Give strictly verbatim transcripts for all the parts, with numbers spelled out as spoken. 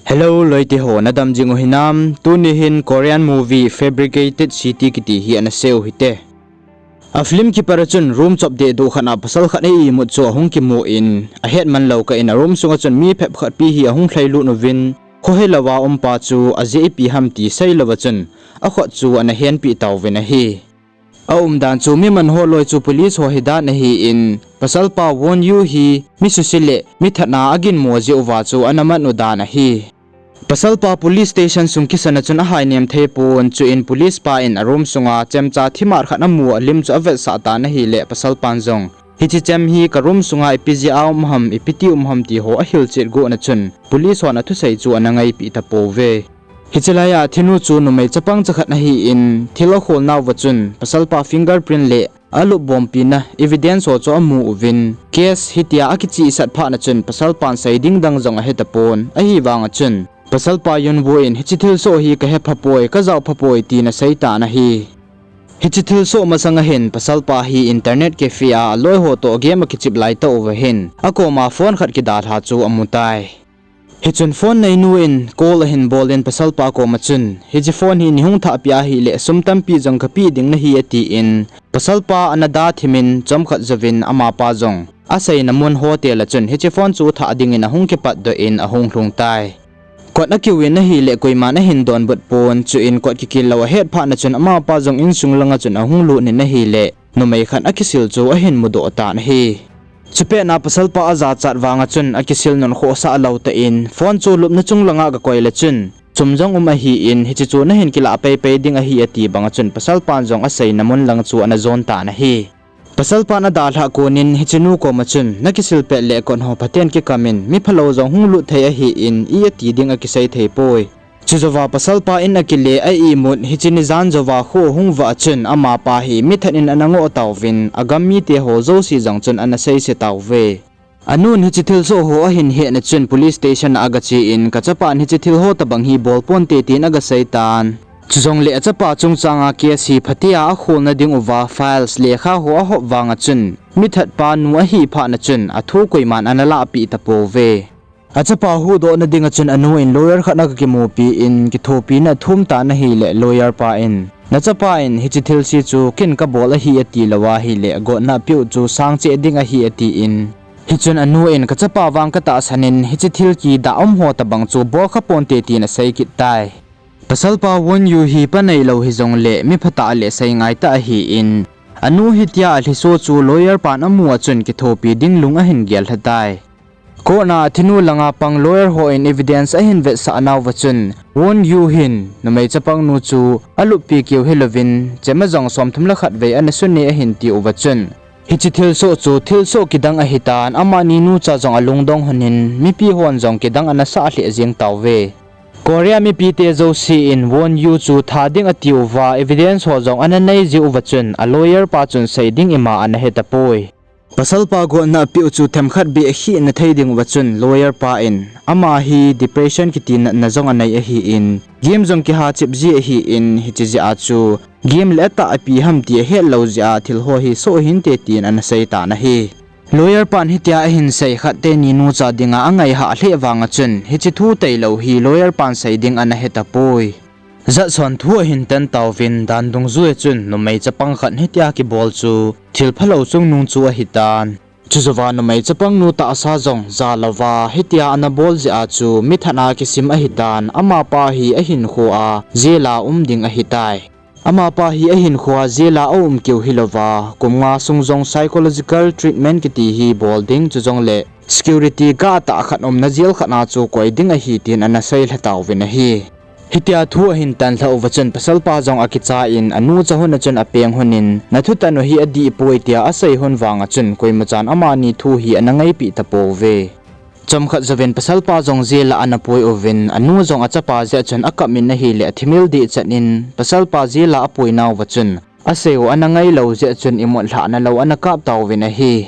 Hello, loite ho, nadam jing u hinam? Tuni hin Korean movie Fabricated City kiti hi ana sei u hite. A film kipat a chun room chop deh duh khat a pasal khat a imut chu ahung kimu in, ahet man lou kah in a room sunga chun mi phep khat pi hi ahung lhailut uvin, khohe louva um pa chu ajeh ipi ham ti sei louva chun, akhut chu ana henpi tauvin ahi. A umdan chu mi man ho loi chu police ho hidan ahin, pasal pa Won Yu hi mi suse le mi that a aginmo jeh uva chu ana man u dan ahi. Pasal pa police station sung kisan a chun ahainem thei pon, chuin police pa in a room sunga chemcha thimat khat amu a lim chu avetsah tan ahile pasal pan jong, hiche chem hi ka room sunga ipi jeh a um ham, ipi ti um ham ti ho ahilchet got na chun, police hon athusei chu ana ngaipi tapouve. Hiche laiya thinu chu numei chapang chakhat ahin, thil akhol nauva chun, pasal pa fingerprint le alupbompi na evidence ho chu amu uvin, case hitia akichihsat phat na chun, pasal pan sei ding dang jong ahe tapon, ahivang a chun, pasal pa Yun Woo in hiche thilsoh hi kahe phapoi, kajao phapoi tin asei tan ahi. Hiche thilsoh masang a hin, pasal pa hi internet cafe a aloi ho toh game akichep lai tah uva hin, akoma phone khat kidalha chu amu tai. Hichun phone neinu in call ahin bol in pasal pa koma chun, hiche phone hi neihung thahpeh ahile sum tampi jong kapeh ding nahi atin, pasal pa ana da thim in chomkhat jouvin amapa jong aseina mun hotel a chun hiche phone chu thah dingin ahung kipatdoh in ahung lhung tai. Kot akiu in ahile koiman ahin donbut pon, chuin kot kikil lou ahet phat na chun amapa jong insung langa chun ahung lut in ahile numei khat akisil chu ahin mudoh tan ahi. Chupet na pasal pa ajachat vang a chun akisil nun khohsah lou tah in, phone chu lupna chung langa gakoi le chun, sum jong um ahin, hiche chu nahin kilah peipei ding ahi ati bang a chun pasal pan jong aseina mun lang chu ana jon tan ahi. Pasal pan adalhah kon in hiche nu koma chun, nakisil pet le kot ho phaten kikam in, mi phalou jong hung lut thei ahin, i ati ding akisei thei poi. Chujouva pasal pa in akile a imut, hiche ni jan jouva kho hung vah a chun, amapa hi mi that in ana ngoh tauvin, agam mite ho jouse jong chun ana seise tauve. Anun hiche thilsoh ho ahin hetna chun police station a agache in, kachapan hiche thil ho tobang hi bol ponte tin agasei tan. Chujongle achapa chungchanga case hi phatea akholna ding uva files lekha ho ahop vang a chun, mi that pa nu ahi phat na chun athu koiman ana lahpeh tapouve. Achapa huhdohna dinga chun anu in lawyer khat agakimupi in kithopina athum tan ahile lawyer pa in, nachapa in hiche thilse chu ken kabol ahi ati lou ahile gotna peh u chu sang cheh ding ahi atin. Hichun anu in kachapa vang katahsan in hiche thil kidah um ho tobang chu bol kha ponte tin asei kit tai. Pasal pa Won Yu hi pa neilou hijongle mi phatah le seingai tah ahin, anu hitia alhiso chu lawyer pan amu a chun kithopi ding lung ahin gel lha tai. Court a thinu langa pang lawyer ho in evidence ahin vetsah nauva chun, Won Yu hin numei chapang nu chu aluppi keu hilouvin, chema jong somthum le khat vei ana sune ahin ti uva chun, hiche thilsoh chu thilsoh kidang ahitan, amani nucha jong alungdong lhonin, mipi hon jong kidang ana sah lheh jeng tauve. Korea mipite jouse in Won Yu chu tha ding ati uva, evidence ho jong ana nei jeh uva chun, a lawyer pa chun sei ding ima ana he tapoi. Pasal pa gotna apeh u chu themkhat beh akhihna thei ding uva chun, lawyer pa in, ama hi depression kiti natna jong anei ahin, game jong kihachep ji ahin, hiche jeh a chu game le atahpi ham ti ahet lou jeh a thil ho hi soh hinte tin ana sei tan ahi. Lawyer pan hitia ahin sei khat teni nucha dinga angaihah lheh vang a chun, hiche thu tailou hi lawyer pan sei ding ana he tapoi. Judge hon thu ahin tan tauvin, dan dungjui a chun numei chapang khat hitia kibol chu thil phalou chungnung chu ahitan. Chujouva numei chapang nu tahsa jong ja louva hitia ana bol jeh a chu mi that a kisim ahitan, amapa hi ahinkhoa jail a um ding ahitai. Amapa hi ahinkhoa jail a aum keu hilouva, kum nga sung jong psychological treatment kiti hi bol ding, chujongle security guard tah khat umna jail khat a chu koi ding ahi tin ana sei lha tauvin ahi. Hitia thu ahin tan lhah uva chun pasalpa jong akicha in, anu cha lhon a chun apeng lhonin, nathutan u hi adih poi tia asei lhon vang a chun koimachan amani thu hi ana ngaipeh tapouve. Chomkhat jouvin pasalpa jong jail a ana pui uvin, anu jong achapa jeh chun akap in ahile athimil dehchan in, pasalpa jail a apui nauva chun asei u ana ngailou jeh chun imut lhahna lou ana kap tauvin ahi.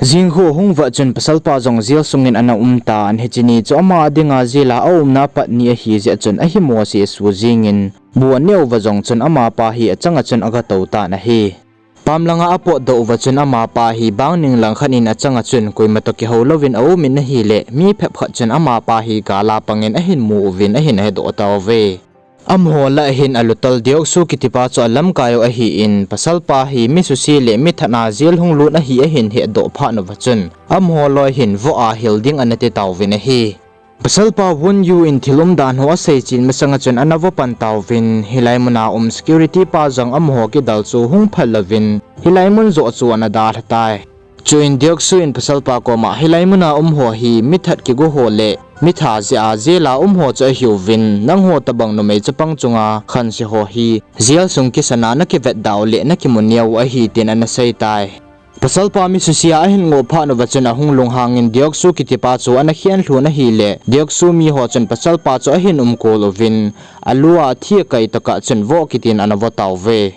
Jingkah hung vah chun pasalpa jong jail sungin ana umtan, hiche ni chu ama dinga jail a aumna apat ni ahi jeh chun ahimo sese jingin, bu aneh uva jong chun amapa hi achanga chun agatou tan ahi. Pam langa apotdoh uva chun amapa hi bang ninglang khat in achang a chun koima toh kihou louvin aumin ahile, mi phep khat chun amapa hi gal a pangin ahin mu uvin ahin hedoh tauve. Amaho lah a hin alutel Deok-su kitipa chu alamkai u ahin, pasalpa hi mi suse le mi that a jail hung lut ahi ahin hedoh phat uva chun, amaho loi hin voh a hil ding ana ti tauvin ahi. Pasalpa Won-yu in thil umdan ho asei chen masanga chun ana vo pan tauvin, hilai muna um security pa jong amaho kidel chu hung phal louvin, hilai mun joh chu ana dalha tai. Chuin Deok-su in pasalpa koma, hilai muna um ho hi mi that kigo ho le mi that jeh a jail a um ho chu ahiuvin, nangho tobang numei chapang chunga khanse ho hi jail sung kisana nakivetda u le nakimu neo u ahi, tin ana sei tai. Pasalpa mi suse a ahin ngoh phat uva chun ahung lunghangin Deok-su kitipa chu ana khen lhun ahile, Deok-su miho chun pasalpa chu ahin umkol uvin, alu a thi akai tokah chun voh kitin ana vo tauve.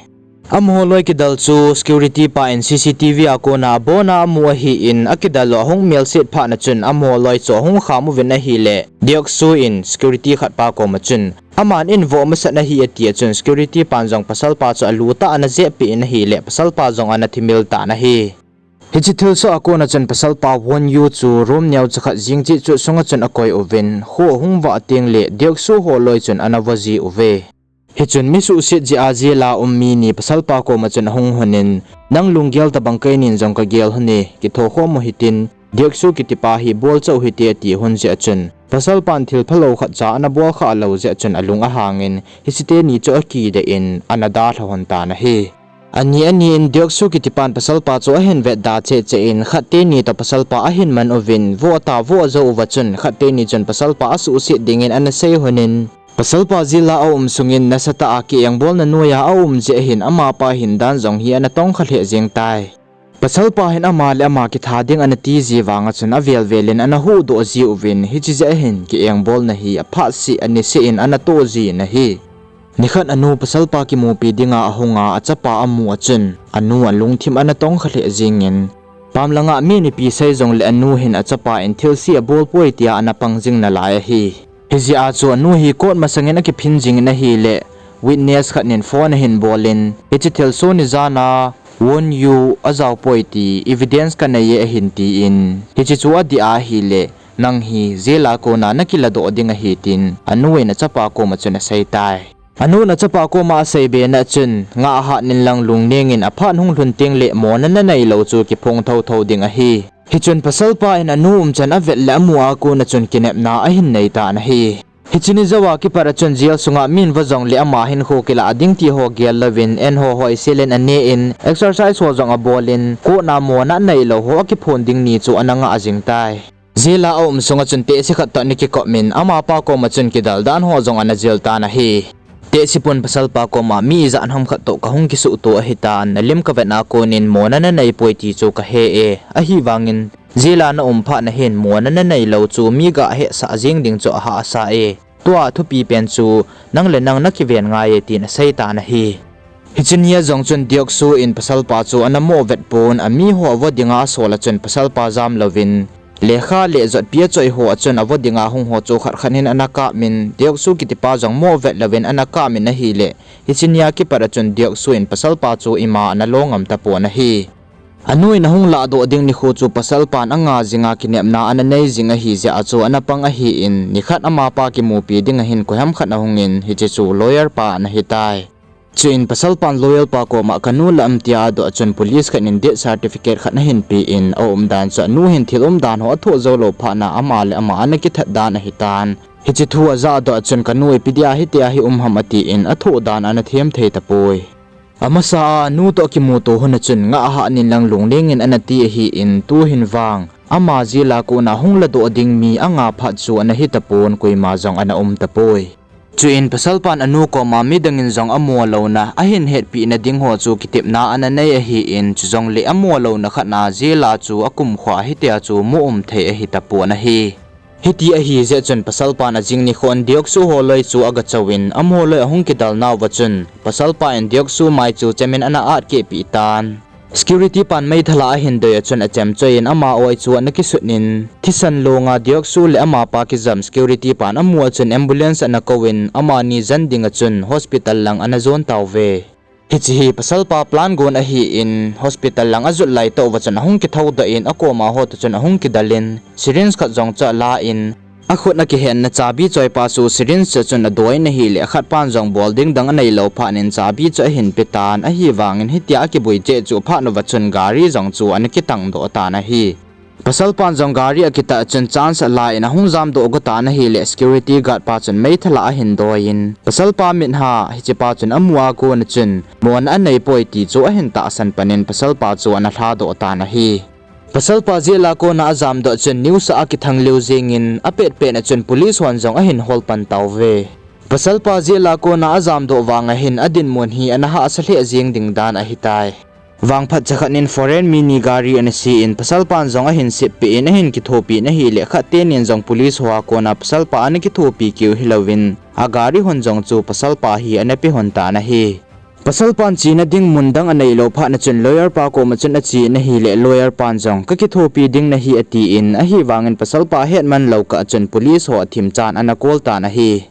Amaho loi kidel chu security pa in C C T V a kona abona amu ahin, akidel u ahung melset phat na chun amaho loi chu ahung kham uvin ahile, Deok-su in security khat pa koma chun, aman in voh masat ahi ati a chun security pan jong pasalpa chu alu tah ana jehpeh in ahile, pasalpa jong ana thimil tan ahi. Hiche thilsoh a kona chun pasalpa Won-yu chu room neocha khat jing cheh chut sunga chun akoi uvin, kho ahung vah tengle Deok-su ho loi chun ana vo ji uve. Hichun mi suhset jeh a jail a um mi ni pasalpa koma chun ahung lhonin, nang lunggel tobang keinin jong kagel lhone, kithokhom u hitin, Deok-su kitipa hi bolchah u hite ati lhon jeh a chun, pasalpan thil phalou khatcha ana bolkhah lou jeh a chun alung ahangin, hiche teni chu akideh in ana dalha lhon tan ahi. Ani ani in Deok-su kitipan pasalpa chu ahin vetda cheh cheh in, khat teni toh pasalpa ahin man uvin, voh ta voh jou uva chun khat teni chun pasalpa asuhset dingin ana sei lhonin, pasalpa jail a aum sungin nasatah a kiengbolna noiya aum jeh hin amapa hindan jong hi ana tongkha lheh jeng tai. Pasalpa hin ama le ama kitha ding ana ti ji vanga chun avel vel in ana huhdoh ji uvin, hiche jeh hin kiengbolna hi aphat seh aniseh in ana toh jin ahi. Nikhat anu pasalpa kimupi dinga ahunga achapa amu a chun, anu alungthim ana tongkha lheh jengin, pam langa mi nipi sei jongle anu hin achapa in thilse abol poi tia ana pang jing nalai ahi. Hijeh a chu anu hi court masangin akiphin jingin ahile, witness khat nin phone ahin bolin, hiche thilsoh ni jana Won-yu ajao poi ti evidence kanei e ahin tin, hiche chu adih ahile, nang hi jail a kona nakiladoh ding ahi tin, anu in achapa koma chun asei tai. Anun achapa koma asei bena chun, ngah ahat nin lang lungnengin aphat hung lhun tengle mona nanei lou chu kiphong thouthou ding ahi. Hichun pasalpa in anu umchan avet le amu a kona chun kinepna ahin nei tan ahi. Hiche ni jouva kipat a chun jail sunga min vo jongle ama hinkho kilah ding ti ho gel louvin, en ho hoisel in ane in, exercise ho jong abolin, court a mona anei lou ho akiphon ding ni chu ana ngah jing tai. Jail a aum sunga chun tehse khat toh ana kikop in, amapa koma chun kidel dan ho jong ana jil tan ahi. Tehse pun pasalpa koma mi ijat ham khat toh kahung kisuhto ahitan, nalim kavet a konin mona nanei poi ti chu kahe e, ahivangin jail a naum phat na hin mona nanei lou chu mi gahetsah jeng ding chu ahahsa e. Tua thupi pen chu nang le nang nakiven ngai e tin asei tan ahi. Hiche nia jong chun Deok-su in pasalpa chu ana mo vet pon, amiho avo dinga asol a chun pasalpa jam louvin, lekha le jotpi achoi ho a chun avo dinga hung ho chu khat khat in ana kap in, Deok-su kitipa jong mo vet louvin ana kap in ahile, hiche nia kipat a chun Deok-su in pasalpa chu ima ana lo ngam tapon ahi. Anu in ahung lahdoh ding nikho chu pasalpan anga jinga kinepna ana nei jing ahi jeh a chu ana pang ahin, nikhat amapa kimupi dinga hin koiham khat ahungin, hiche chu lawyer pa ana hitai. Chuin pasalpan lawyer pa koma kanu lah um tia adoh a chun police khat in death certificate khat ahin pen, aumdan chu anu hin thil umdan ho athoh jou lou phat na ama le ama ana kithat dan ahitan. Hiche thu ajah doh a chun kanu ipi dia hitia hi um ham atin athoh dan ana them thei tapoi. Amasa a anu toh akimuto hun a chun ngah ahat nin lang lungnengin ana ti ahin, tuhin vang ama jail a kona hung ladoh ding mi anga phat chu ana hitapon, koima jong ana um tapoi. Chuin pasalpan anu koma midangin jong amo louna ahin hetpeh na ding ho chu kitepna ana nei ahin, chujongle amo louna khat na jail a chu akumkho hitia chu mu um thei ahitapon ahi. Hiti ahijeh chun pasalpan ajing nikhon Deok-su holoi chu agachouvin, amaho loi ahung kidalnauva chun pasalpa in Deok-su mai chu chemin ana atkehpeh tan. Security pan meithal a ahin doi a chun achem choiyin ama oi chu ana kisutnin, thisan longa Deok-su le amapa kijam security pan amu a chun ambulance ana kouvin, amani jen dinga chun hospital lang ana jon tauve. Hiche hi pasalpa plan gon ahin, hospital lang ajot lai tah uva chun ahung kithoudoh in, akoma ho toh chun ahung kidal in, syringe khat jong chu ala in, akhut a kihenna chabi choipa chu syringe chu chun adoi in ahileh, akhatpan jong bol ding dang aneilou phat in chabi chu ahin petan, ahivangin hitia akibui cheh cheh phat uva chun gari jong chu ana kitangdoh tan ahi. Pasalpan jong gari akitah chun chance ala in ahung jamdoh go tan ahileh, security guard pa chun meithal a ahin doi in, pasalpa mitha hichepa chun amu a kona chun mona aneipoi ti chu ahin tahsan pan in pasalpa chu ana lhadoh tan ahi. Pasalpa jail a kona ajamdoh chun news a akithang lheh jeng in, apetpet a chun police hon jong ahin hol pan tauve. Pasalpa jail a kona ajamdoh vang ahin adinmun hi ana hahsa lheh jeng ding dan ahitai. Vangphat chakhat in foreign mi ni gari ana se in, pasalpan jong ahin seppeh in ahin kithopi in ahileh, khat tenin jong police ho a kona pasalpa ana kithopi keu hilouvin, agari hon jong chu pasalpa hi ana pe hon tan ahi. Pasalpan chena ding mun dang aneilou phat na chun lawyer pa koma chun ache in ahileh, lawyer pan jong kakithopi ding nahi atin, ahivangin pasalpa hetman lou kah chun police ho athimchan ana call tan ahi.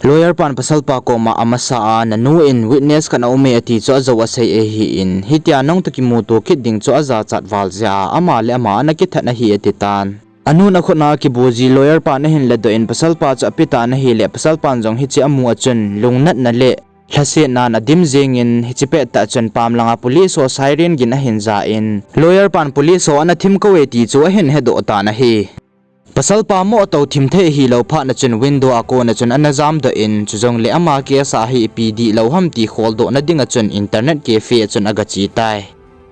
Lawyer pan pasalpa koma amasa a, nanu in witness khat aume ati chu ajou asei ahin, hitia nangtoh kimuto kit ding chu ajachat val jeh a ama le ama ana kithat ahi atitan. Anun akhut a kibu ji lawyer pan ahin ladoh in pasalpa chu apetan ahileh, pasalpan jong hiche amu a chun lungnatna le lhasetnan adim jeng in, hiche pettah chun pam langa police ho siren gin ahin ja in, lawyer pan police ho ana thim kouve ti chu ahin hedoh tan ahi. Pasalpa moh tou thim thei ahilou phat na chun window a kona chun ana jamdoh in, chujongleh ama case a hi ipi dihlou ham ti kholdohna dinga chun internet cafe a chun agache tai.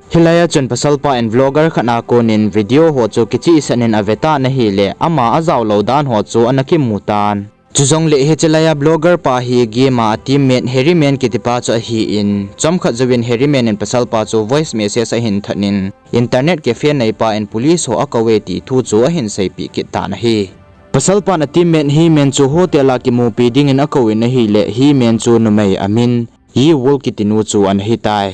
Hilai a chun pasalpa in vlogger khat a konin video ho chu kichehsah in avetan ahileh, ama ajaolou dan ho chu ana kimutan. Chujongleh hiche laiya vlogger pa hi game a ateammate Harry Man kitipa chu ahin, chomkhat jouvin Harry Man in pasalpa chu voice message ahin thot in, internet cafe neipa in police ho akouve ti thu chu ahin seipeh kit tan ahi. Pasalpan ateammate He Man chu hotel a kimupi dingin akouvin ahileh, He Man chu numei amin Yewol kitinu chu ana hitai.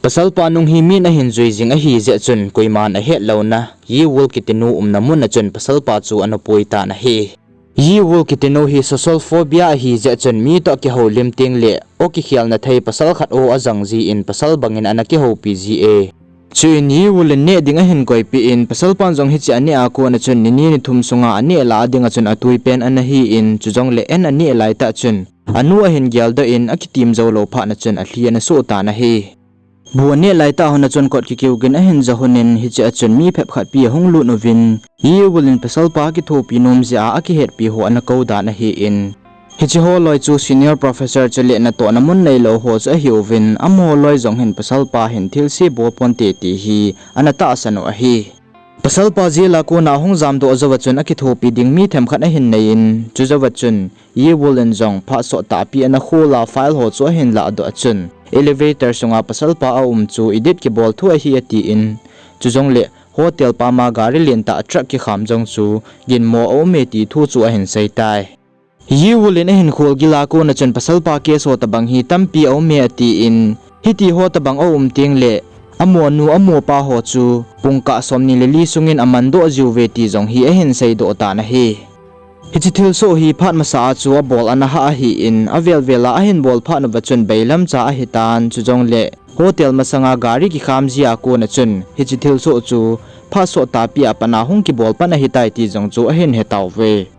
Pasalpa nung hi min ahin jui jing ahi jeh chun koiman ahetlouna Yewol kitinu umna mun a chun pasalpa chu ana pui tan ahi. Yewol kitinu hi social phobia ahi jeh chun mi toh akihoulim tengleh, o kikhelna thei pasal khat o ajang jin pasal bangin ana kihoupi ji e. Chuin Yewol in neh ding ahin koipeh in, pasalpan jong hiche aneh a kona chun nini nithum sunga aneh lah a dinga chun atui pen ana hin, chujongleh an aneh laitah chun anu ahin geldoh in, akitim joulou phat na chun alhi ana soh tan ahi. Bu aneh laitah hon a chun kot kikiu gin ahin ja hon in, hiche a chun mi phepkhat pi ahung lut uvin, Yewol in pasalpa kithopi nom jeh a akihetpi ho ana kou dan ahin, hiche ho loi chu senior professor chule natohna mun neilou ho chu ahiuvin, amaho loi jong hin pasalpa hin thilse bol ponte ti hi ana tahsan u ahi. Pasalpa jail a kona ahung jamdoh jouva chun akithopi ding mi themkhat ahin nei in, chujouva chun Yewol in jong phat sot tahpi ana khol a file ho chu ahin lahdoh a chun, elevator sunga pasalpa aum chu edit kibol thu ahi atin, chujongleh hotel pama gari lentah truck kikham jong chu ginmo aume ti thu chu ahin seitai. Yewol in ahin khol gil a kona chun pasalpa case ho tobang hi tampi aume atin, hitiho tobang aum tengleh, amonu amopa ho chu pungkah somni le li sungin amandoh jiuve ti jong hi ahin seidoh tan ahi. Hiche thilsoh hi phat masa a chu abol ana hah ahin, avel vel a ahin bol phat uva chun bailamcha ahitan, chujongleh hotel masanga gari kikham ji a kona chun hiche thilsoh chu phat sot tahpi a pat a hung kibol pan ahitai ti jong chu ahin hetauve.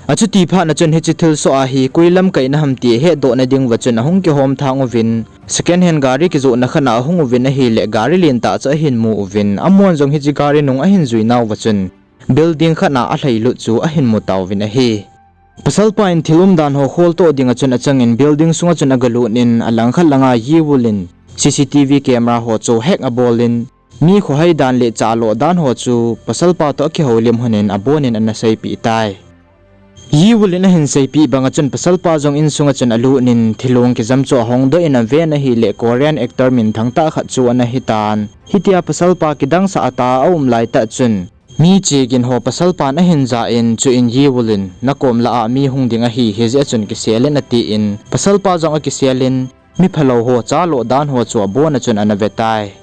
Achuti phat na chun hiche thilsoh a hi koi lamkaina ham ti hetdohna dinguva chun ahung kihom thang uvin, second hand gari kijohna khat a ahung uvin ahileh gari lentah chu ahin mu uvin, amon jong hiche gari nung ahin jui nauva chun building khat a alhailut chu ahin mu tauvin ahi. Pasalpa in thil umdan ho kholtoh dinga chun achangin building sunga chun agalut in, alangkhat langa Yewol in C C T V camera ho chu hack abol in, mi khohai dan le chaloh dan ho chu pasalpa toh akihoulim hon in abonin ana seipeh tai. Yewol in ahin seipeh banga chun pasalpa jong insunga chun alut in, thilong kijam chu ahongdoh in aven ahileh Korean actor minthang tah khat chu ana hitan. Hitia pasalpa kidangsah a tah a aum laitah chun, mi chegin ho pasalpan ahin ja in, chuin Yewol in, nakom lah a mi hung ding ahi, hijeh a chun kisel in atin, pasalpa jong akisel in, mi phalou ho chaloh dan ho chu abona chun ana vetai.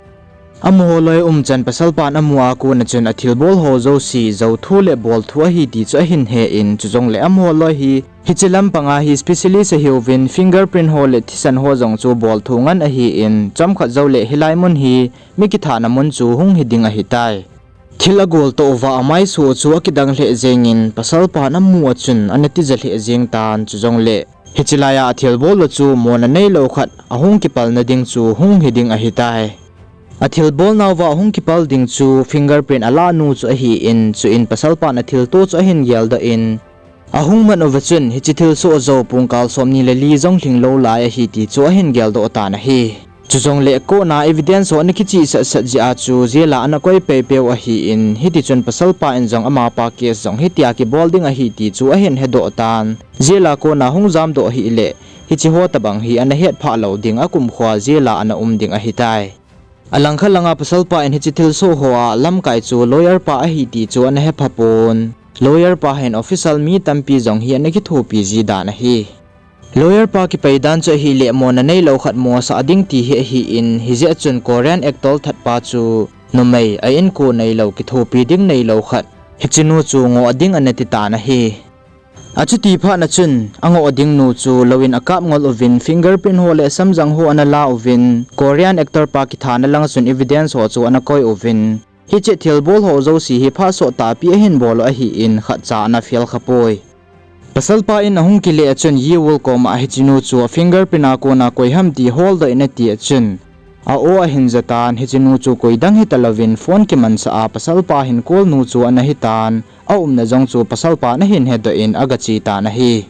Amaho loi umchan pasalpan amu a kona chun athilbol ho jouse jouthu le bolthu ahi ti chu ahin he in, chujongle amaho loi hi hiche lampanga hi specialist ahiuvin, fingerprint ho le thisan ho jong chu bolthu ngen ahi in, chomkhat joule hilai mun hi mi kithana mun chu hung hiding ahitai. Thil agoltoh uva amaiso chu akidang lheh jengin, pasalpan amu a chun ana tija lheh jeng tan, chujongle hiche laiya athilbol u chu mona neilou khat ahung kipalna ding chu hung hiding ahitai. Athilbol nauva ahung kipal ding chu fingerprint alahnu chu ahi in, chuin pasalpan athilto chu ahin geldoh in, ahung mat uva chun hiche thilsoh jou pungkal somni le li jong lhinglou lai ahi ti chu ahin geldoh tan ahi. Chujongle courtna evidence ho ana kichihsat sat jeh a chu jaila ana koi peipeu ahi in, hitichun pasalpa in jong amapa case jong hitia kibol ding ahi ti chu ahin hedoh tan, jaila kona hung jamdoh hih le hiche ho tobang hi ana hetphah lou ding, akumkhoa jaila ana um ding ahitai. Alangkhat langa pasalpa in hiche thilsoh hoa lamkai chu lawyer pa ahi ti chu ana hepha pon, lawyer pa hin official mi tampi jong hi ana kithopi ji dan ahi. Lawyer pa kipai dan chu ahile mona neilou khat mosah ding ti hi ahi in, hijeh chun Korean actor thatpa chu numei a inko neilou, kithopi ding neilou khat, hichenu chu ngoh ding ana ti tan ahi. Achuti phatna chun angoh ding nu chu louvin akap ngol uvin, fingerprint ho le samjang ho ana la uvin, Korean actor pa kithana langa chun evidence ho chu ana koi uvin, hiche thilbol ho jouse hi phatsot tahpi ahin bol u ahi in, khatcha ana fail khapoi. Pasalpa in ahung kile a chun Yi Wol koma hichenu chu fingerprint a kona koi ham ti holdoh in ati a chun, a-o ahin jatan, hichenu chu koidang hitalouvin phone kimansah a pasalpa hin call nu chu ana hitan, aumna jong chu pasalpan ahin hedoh in agache tan ahi.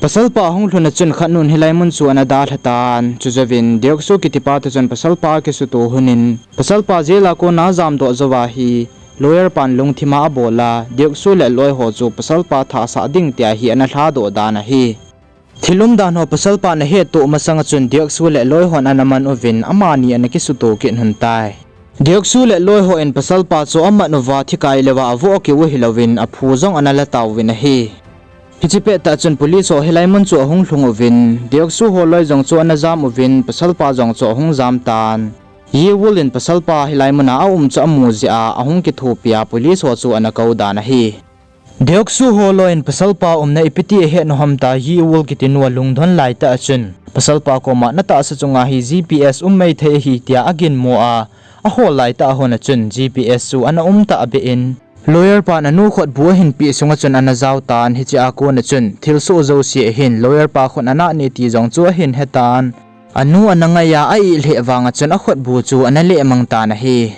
Pasalpa ahung lhun a chun khatnun hilai mun chu ana dalha tan, chujouvin Deoksu kitipa toh chun pasalpa akisuto hunin, pasalpa jaila kona jamdoh jouva hi lawyer pan lungthima abol a, Deoksu le aloiho chu pasalpa thasah ding tia hi ana lhadoh dan ahi. Thil umdan ho pasalpan ahettoh masanga chun Deoksu le aloihon ana man uvin, amani ana kisuto kit lhon tai. Deoksu le aloiho in pasalpa chu amat uva thikai louva avoh akiu hilouvin, aphu jong ana la tauvin ahi. Hiche pettah chun police ho hilai mun chu ahung lhung uvin, Deoksu ho loi jong chu ana jam uvin, pasalpa jong chu ahung jam tan. Yi Wol in pasalpa hilai muna aum chu amu jeh a ahung kithopia police ho chu ana kou dan ahi. Deoksu ho loi in pasalpa umna ipiti ahet u ham tia Yi Wol kitinu alungdon laitah a chun, pasalpa koma natahsa chunga hi G P S um maithei ahi tia aginmo a, ahol laitah a hon a chun G P S chu ana um tahbeh in, lawyer pan anu khutbu ahin peh sunga chun ana jao tan, hiche a kona chun thilsoh jouse ahin lawyer pa khut ana ne ti jong chu ahin hetan. Anu ana ngai a, a-ih lheh vanga chun akhutbu chu ana lehmang tan ahi.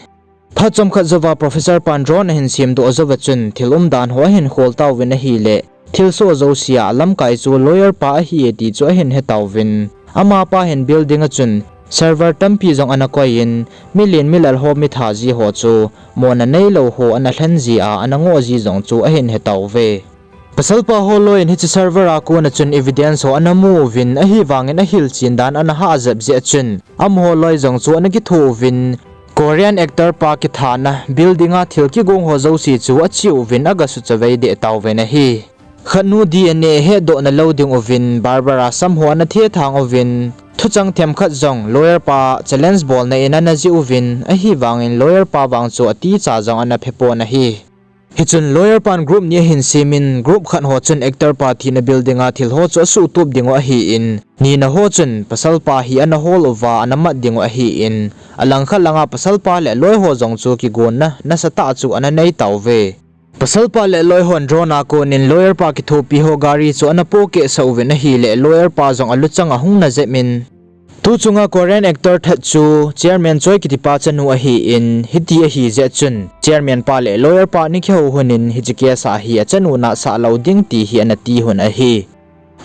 Phat chomkhat jouva professor pan drone ahin semdoh jouva chun thil umdan ho ahin khol tauvin ahile, thilsoh jousea alamkai chu lawyer pa ahi e ti chu ahin hetauvin, amapa hin building a chun server tampi jong ana koiyin, milen milal ho mitha ji ho chu mona neilou ho ana lhen ji a ana ngoh ji jong chu ahin hetauve. Pasalpa ho loi in hiche server a kona chun evidence ho ana mu uvin, ahivangin ahilchen dan ana hah jep jeh a chun, amaho loi jong chu ana kitho uvin, Korean actor pa kithana building a thil kigong ho jouse chu ache uvin, agasuchavei deh tauvin ahi. Khatnu D N A hetdohna lou ding uvin Barbara sam ho ana thethang uvin, thuchang themkhat jong lawyer pa challenge bolna in ana jih uvin, ahivangin lawyer pa vang chu aticha jong ana phepon ahi. Hichun lawyer pan group ni ahin semin, group khat ho chun actor pa thina building a thil ho chu asuhtup dingu ahin, nina ho chun pasalpa hi ana hol uva ana mat dingu ahin, alangkhat langa pasalpa le aloiho jong chu kigonna nasatah chu ana neitauve. Pasalpa le aloihon drone a konin lawyer pa kithopi ho gari chu ana pohkehsah uvin ahile, lawyer pa jong aluchang ahung najepin, tuchunga Korean actor that chu Chairman Choi kitipa chanu ahin, hiti ahijeh chun Chairman pa le lawyer pa ana kihou hunin hiche case a hi achanu nasah lou ding ti hi ana ti hun ahi.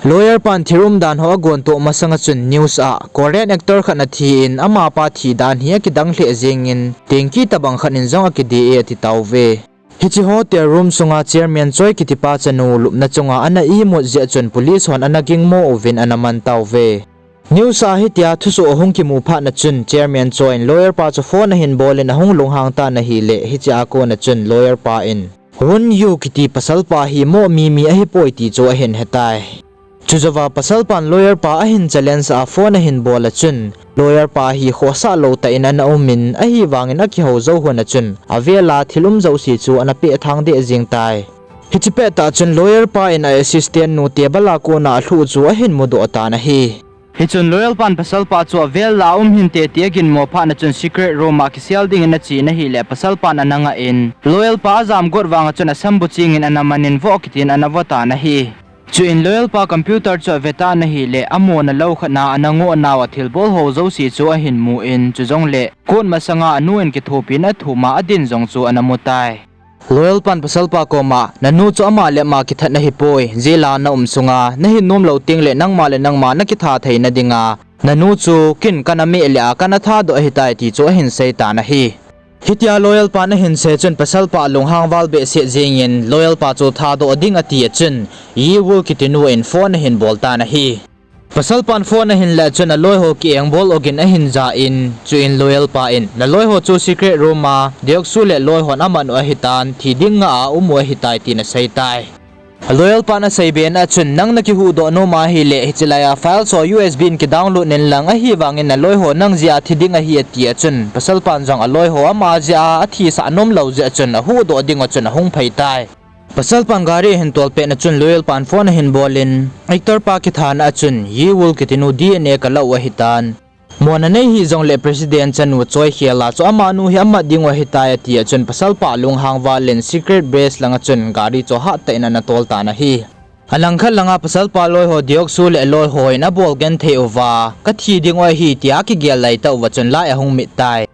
Lawyer pan thil umdan ho agontoh masanga chun news a Korean actor khat ana thi in, amapa thi dan hi akidang lheh jengin, tengki tobang khat in jong akide e ati tauve. Hiche hotel room sunga Chairman Choi kitipa chanu lupna chunga ana imut jeh chun police hon ana gingmo uvin ana man tauve. News a hitia thusoh ahung kimu phatna chun Chairman Choi in lawyer pa chu phone ahin bolin ahung lunghang tan ahile, hiche a kona chun lawyer pa in Won Yu kiti pasalpa hi moh mimi ahipoi ti chu ahin hetai. Chujouva pasalpan lawyer pa ahin challenge a phone ahin bol a chun, lawyer pa hi khohsah lou tah in ana um in, ahivangin akihou jou hun a chun, avel a thil um jouse chu ana pehthang deh jeng tai. Hiche pettah chun lawyer pa in a assistant nu table a kona alhuh chu ahin mudoh tan ahi. Hichun lawyer pan pasalpa chu avel a um hinte ti aginmo phat na chun secret room a kisel dingin achen ahile pasalpan ana ngah in, lawyer pa ajam got vang a chun asambu chengin ana man in voh kitin ana voh tan ahi. Chuin lawyer pa computer chu ave tan ahile, amona lou khat na ana ngoh nauva thilbol ho jouse chu ahin mu in, chujongle court masanga anu in kithopina athum a adin jong chu ana mu tai. Lawyer pan pasalpa koma, nanu chu ama le ama kithat ahipoi, jail a na um sunga nahin nom lou tengle nangma le nangma nakitha theina dinga nanu chu ken kana meh le a kana thadoh ahitai ti chu ahin sei tan ahi. Hitia lawyer pan ahin sei chun pasalpa lunghang val behseh jengin lawyer pa chu thadoh ding ati a chun, Yi Wul kitinu in phone ahin bol tan ahi. Pasalpan phone ahin lah chun aloi ho ki-engbol ogin ahin ja in, chuin lawyer pa in, naloi ho chu secret room a Deok Su le loi hon aman u ahitan, thi ding ngah a um u ahitai tin asei tai. Lawyer pan asei bena chun, nang nakihuhdoh nom ahile, hiche laiya files ho U S B in kidownload in lang, ahivangin naloi ho nang jeh a thi ding ahi ati a chun, pasalpan jong aloi ho ama jeh a athisah nom lou jeh a chun ahuhdoh dinga chun ahung phei tai. Pasalpan gari ahin tol petna chun lawyer pan phone ahin bol in, actor pa kithana a chun, Yi Wul kitinu D N A kala u ahitan, mona nei hih jongle president chanu choi khel a chu amanu hi amat ding u ahitai ati a chun pasalpa lunghang val in secret base langa chun gari chu hattah in ana tol tan ahi. Alangkhat langa pasalpa loi ho Deok Su le loi ho in abol genthei uva, kathi ding u ahi tia kigel laitah uva chun light ahung mit tai.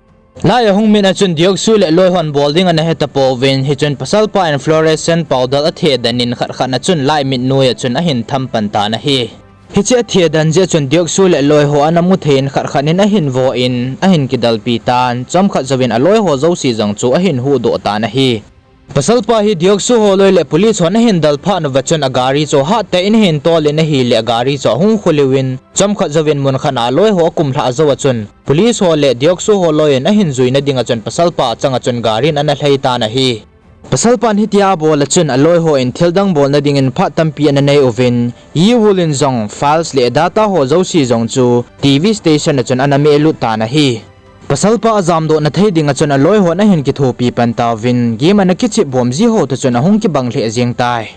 Light ahung mit a chun Deok Su le loi hon bol ding ana hetapouvin, hichun pasalpa in fluorescent powder athedan in khat khat na chun light mit noiya chun ahin tham pan tan ahi. Hiche athedan jeh chun Deok Su le loi ho ana mu thei in khat khat in ahin vo in, ahin kidalpi tan, chomkhat jouvin aloi ho jouse jong chu ahin huhdoh tan ahi. Pasalpa hi Deok Su ho loi le police hon ahin del phat uva chun agari chu hattah in ahin tol in ahile agari chu ahung khuliuvin, chomkhat jouvin mun khat a aloi ho akumlhah jou a chun, police ho le Deok Su ho loi in ahin juina dinga chun pasalpa changa chun gari in ana lhei tan ahi. Pasalpan hitia abol a chun aloi ho in thildang bolna dingin phat tampi ana nei uvin, Yi Wul in jong files le data ho jouse jong chu T V station a chun ana mehlut tan ahi. Pasalpa ajamdohna thei dinga chun aloi hon ahin kithopi pan tauvin, game ana kichep bom ji ho toh chun ahung kibang lheh jeng tai.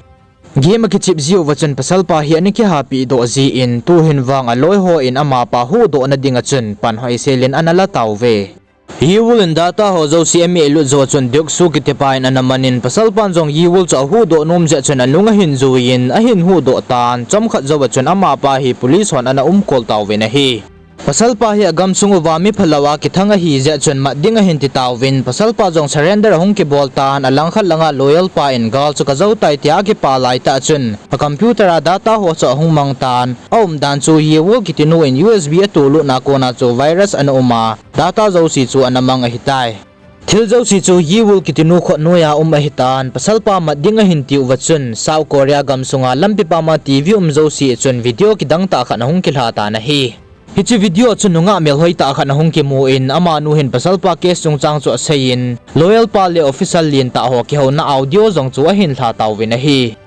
Game akichep jiuva chun pasalpa hi ana kihapeh doh jin, tuhin vang aloi ho in amapa huhdohna dinga chun pan hoisel in ana la tauve. Yi Wul in data ho jouse amehlut jou a chun Deok Su kitipa in ana man in, pasalpan jong Yi Wul chu ahuhdoh nom jeh chun anung ahin jui in ahin huhdoh tan, chomkhat jouva chun amapa hi police hon ana umkol tauvin ahi. Pasalpa hi agamsung uva mi phalou a kithang ahi jeh chun mat ding ahin ti tauvin, pasalpa jong surrender ahung kibol tan, alangkhat langa lawyer pa in gal chu kajou tai tia akipa laitah chun, a computer a data ho chu ahung mang tan, aumdan chu Yi Wul kitinu in U S B atolutna kona chu virus ana um a, data jouse chu ana mang ahitai. Thil jouse chu Yi Wul kitinu khut noiya um ahitan, pasalpa mat ding ahin tiuva chun, South Korea gamsunga lampi pama T V um jouse chun video kidang tah khat ahung kilha tan ahi. Hiche video chun nungah melhoi tah khat ahung kimu in, amanu hin pasalpa case chungchang chu asei in, lawyer pa le officer lentah ho kihouna audio jong chu ahin lha tauvin ahi.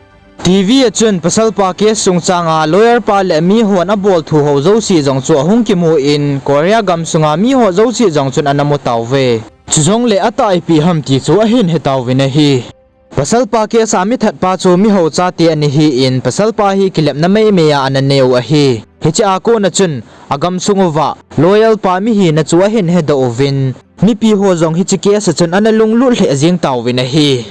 T V a chun pasalpa case chungchanga lawyer pa le mihon abol thu ho jouse jong chu ahung kimu in, Korea gamsunga miho jouse jong chun ana mu tauve. Chujongle atah ipi ham ti chu ahin hetauvin ahi. Pasalpa case a mithatpa chu miho chate ana hi in, pasalpa hi kilepna meimei a ana neiu ahi. Hiche a kona chun, agamsung uva lawyer pa mihina chu ahin hedoh uvin, mipi ho jong hiche case a chun ana lunglut lheh jeng tauvin ahi.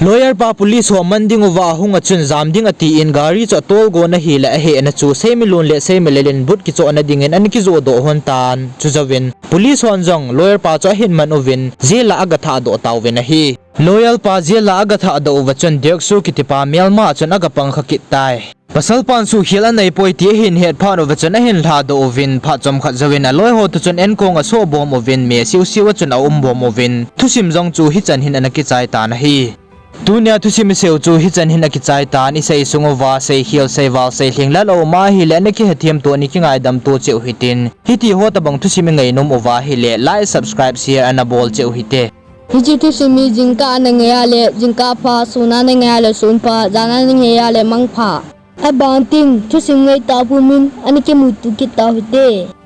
Lawyer pa police ho man ding uva ahung a chun jam ding atin gari chu atol gon ahile ahehna chu seimilon le seimilel in but kichohna dingin ana kijohdoh lhon tan. Chujouvin police hon jong lawyer pa chu ahin man uvin jail a agathahdoh tauvin ahi. Lawyer pa jail a agathahdoh uva chun Deok Su kitipa melma a chun agapang kha kit tai. Pasalpan suhkhel aneipoi ti ahin het phat uva chun ahin lhadoh uvin, phat chomkhat jouvin aloi ho toh chun enkong asohbom uvin, me siusiu a chun aumbom uvin, thusim jong chu hichan hin ana kichai tan ahi. Tunia thusim iseiu chu hichan hin akichai tan, isei sung uva seikhel, seival, seilhinglel aum ahile ana kihethem to, ana kingaidam to cheh u hitin, hitiho tobang thusim ingainom uva ahile like, subscribe, share ana bol cheh u hite. Hiche thusim hi jingkah a nangai a le jingkah pha, sun a nangai a le sun pha, jan a nangai a le mang pha. Aban tin, thusim ngaitah pumin ana kimuto kit tau hite.